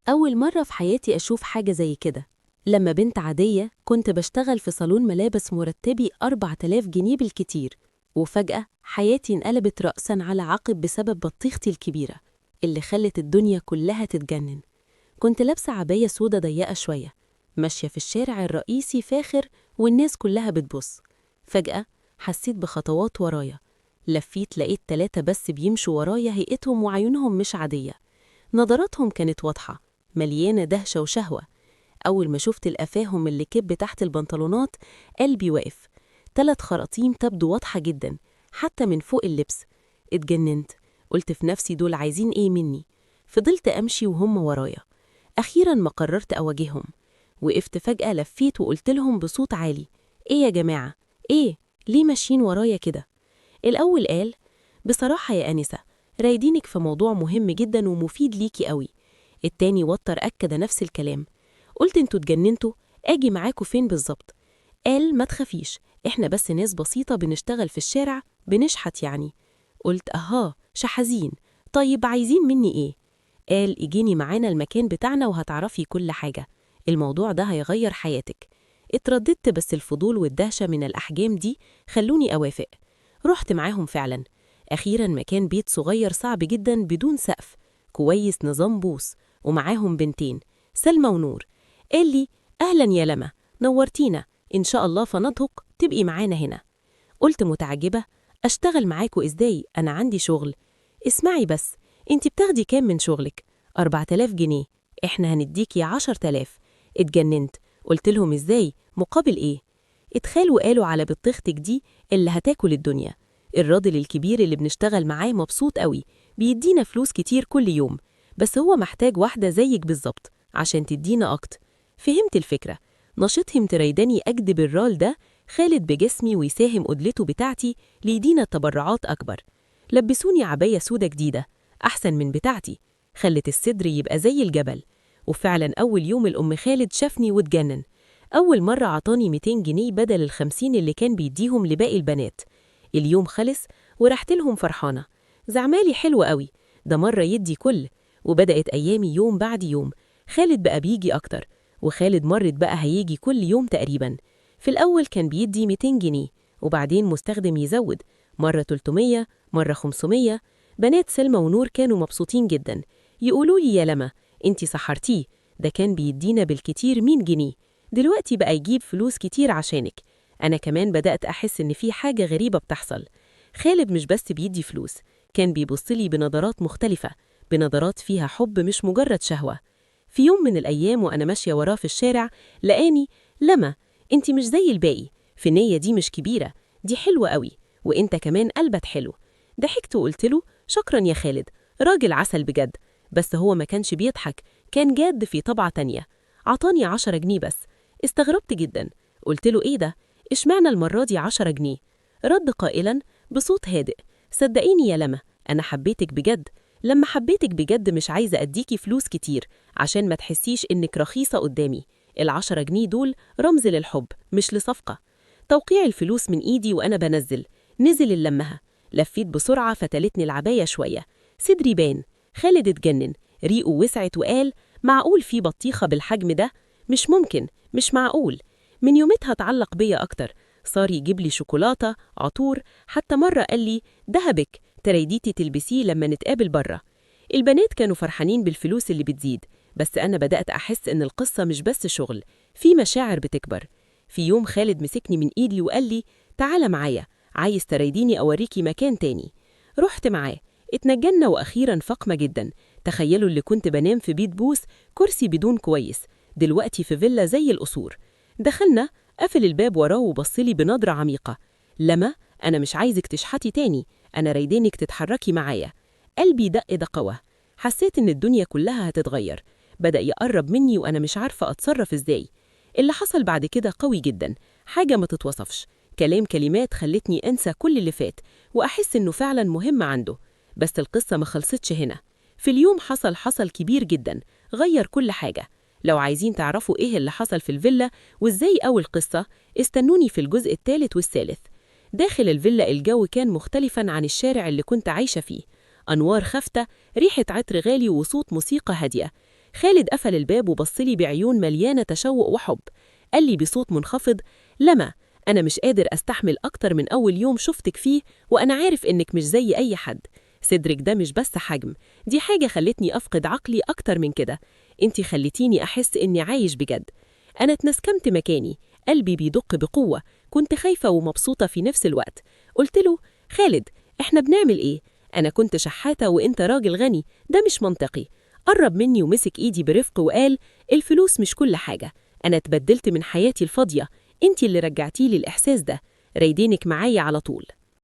أول مرة في حياتي أشوف حاجة زي كده. لما بنت عادية كنت بشتغل في صالون ملابس مرتبي 4000 جنيه بالكتير، وفجأة حياتي انقلبت رأساً على عقب بسبب بطيختي الكبيرة اللي خلت الدنيا كلها تتجنن. كنت لابسة عباية سودة ضيقة شوية، ماشية في الشارع الرئيسي فاخر والناس كلها بتبص. فجأة حسيت بخطوات ورايا، لفيت لقيت 3 بس بيمشوا ورايا، هيئتهم وعيونهم مش عادية، نظراتهم كانت واضحة مليانة دهشة وشهوة. أول ما شفت القفاهم اللي كب تحت البنطلونات قلبي وقف. 3 خراطيم تبدو واضحة جدا حتى من فوق اللبس. اتجننت، قلت في نفسي دول عايزين ايه مني؟ فضلت أمشي وهم ورايا. أخيرا ما قررت أواجههم، وقفت فجأة، لفيت وقلت لهم بصوت عالي: ايه يا جماعة؟ ايه؟ ليه ماشيين ورايا كده؟ الأول قال: بصراحة يا أنسة، رايدينك في موضوع مهم جدا ومفيد ليكي قوي. التاني وتر أكد نفس الكلام. قلت انتوا اتجننتوا؟ اجي معاكوا فين بالظبط؟ قال: ما تخافيش، احنا بس ناس بسيطة بنشتغل في الشارع، بنشحت يعني. قلت: اها، شحازين، طيب عايزين مني ايه؟ قال: اجيني معانا المكان بتاعنا وهتعرفي كل حاجة، الموضوع ده هيغير حياتك. اترددت، بس الفضول والدهشة من الأحجام دي خلوني أوافق. رحت معاهم فعلا. أخيرا مكان بيت صغير صعب جدا بدون سقف كويس، نظام بوص، ومعاهم بنتين سلمى ونور. قال لي: أهلا يا لما، نورتينا، إن شاء الله فنضهق تبقي معانا هنا. قلت متعجبة: أشتغل معاكوا إزاي؟ أنا عندي شغل. اسمعي بس، انت بتاخدي كام من شغلك؟ 4000 جنيه، احنا هنديكي 10000. اتجننت، قلت لهم: إزاي؟ مقابل إيه؟ اتخالوا وقالوا: على بطيختك دي اللي هتاكل الدنيا. الراجل الكبير اللي بنشتغل معاه مبسوط قوي، بيدينا فلوس كتير كل يوم، بس هو محتاج واحدة زيك بالظبط عشان تدينا أكتر. فهمت الفكرة، نشيطهم تريداني أجذب الرال ده خالد بجسمي ويساهم قدلته بتاعتي ليدينا تبرعات أكبر. لبسوني عباية سودة جديدة أحسن من بتاعتي، خلت الصدر يبقى زي الجبل. وفعلا أول يوم الأم خالد شافني واتجنن. أول مرة عطاني 200 جنيه بدل ال50 اللي كان بيديهم لباقي البنات. اليوم خلص ورحت لهم فرحانة، زعمالي حلو قوي، ده مرة يدي كل. وبدأت أيامي يوم بعد يوم، خالد بقى بيجي أكتر، وخالد مرت بقى هيجي كل يوم تقريبا. في الأول كان بيدي 200 جنيه، وبعدين مستخدم يزود، مرة 300، مرة 500. بنات سلمى ونور كانوا مبسوطين جدا، يقولوا لي: يا لما انتي سحرتيه، ده كان بيدينا بالكتير 100 جنيه، دلوقتي بقى يجيب فلوس كتير عشانك. أنا كمان بدأت أحس إن في حاجة غريبة بتحصل. خالد مش بس بيدي فلوس، كان بيبصلي بنظرات مختلفة، بنظرات فيها حب مش مجرد شهوة. في يوم من الأيام وأنا ماشية وراه في الشارع لقاني: لما انت مش زي الباقي، في النية دي مش كبيرة، دي حلوة قوي، وانت كمان قلبك حلو. ضحكت وقلت له: شكرا يا خالد، راجل عسل بجد. بس هو ما كانش بيضحك، كان جاد في طبعة تانية. عطاني 10 جنيه بس. استغربت جدا، قلت له: ايه ده؟ اشمعنى المرة دي 10 جنيه؟ رد قائلا بصوت هادئ: صدقيني يا لما، أنا حبيتك بجد. لما حبيتك بجد مش عايزة أديكي فلوس كتير عشان ما تحسيش إنك رخيصة قدامي. ال10 جنيه دول رمز للحب مش لصفقة. توقيع الفلوس من إيدي وأنا بنزل، نزل اللمها. لفيت بسرعة، فتلتني العباية شوية، صدري بان. خالد اتجنن، ريقه وسعت وقال: معقول في بطيخة بالحجم ده؟ مش ممكن، مش معقول. من يومتها اتعلق بيا أكتر، صار يجيب لي شوكولاتة، عطور، حتى مرة قال لي: دهبك تريديتي تلبسيه لما نتقابل برا. البنات كانوا فرحانين بالفلوس اللي بتزيد، بس أنا بدأت أحس إن القصة مش بس شغل، في مشاعر بتكبر. في يوم خالد مسكني من إيدي وقال لي: تعالى معايا، عايز تريديني أوريكي مكان تاني. رحت معاه، اتنجلنا وأخيرا فقمة جدا. تخيلوا اللي كنت بنام في بيت بوس، كرسي بدون كويس، دلوقتي في فيلا زي القصور. دخلنا، قفل الباب وراه وبصلي بنظرة عميقة: لما أنا مش عايزك تشحتي تاني، أنا رايدينك تتحركي معايا. قلبي دق دقوة، حسيت إن الدنيا كلها هتتغير. بدأ يقرب مني وأنا مش عارفة أتصرف إزاي. اللي حصل بعد كده قوي جدا، حاجة ما تتوصفش. كلام كلمات خلتني أنسى كل اللي فات وأحس إنه فعلا مهم عنده. بس القصة ما خلصتش هنا. في اليوم حصل كبير جدا، غير كل حاجة. لو عايزين تعرفوا إيه اللي حصل في الفيلا وإزاي أول قصة، استنوني في الجزء الثالث والثالث. داخل الفيلا الجو كان مختلفاً عن الشارع اللي كنت عايشة فيه. أنوار خافتة، ريحة عطر غالي، وصوت موسيقى هادية. خالد قفل الباب وبصلي بعيون مليانة تشوق وحب. قال لي بصوت منخفض: لما أنا مش قادر أستحمل أكتر من أول يوم شفتك فيه، وأنا عارف إنك مش زي أي حد. صدرك ده مش بس حجم، دي حاجة خلتني أفقد عقلي أكتر من كده. انتي خلتيني أحس إني عايش بجد. أنا اتنسكمت مكاني، قلبي بيدق بقوة، كنت خايفة ومبسوطة في نفس الوقت. قلت له: خالد، إحنا بنعمل إيه؟ أنا كنت شحاتة وإنت راجل غني، ده مش منطقي. قرب مني ومسك إيدي برفق وقال: الفلوس مش كل حاجة، أنا اتبدلت من حياتي الفاضية، انتي اللي رجعتيلي الإحساس ده، رايدينك معايا على طول.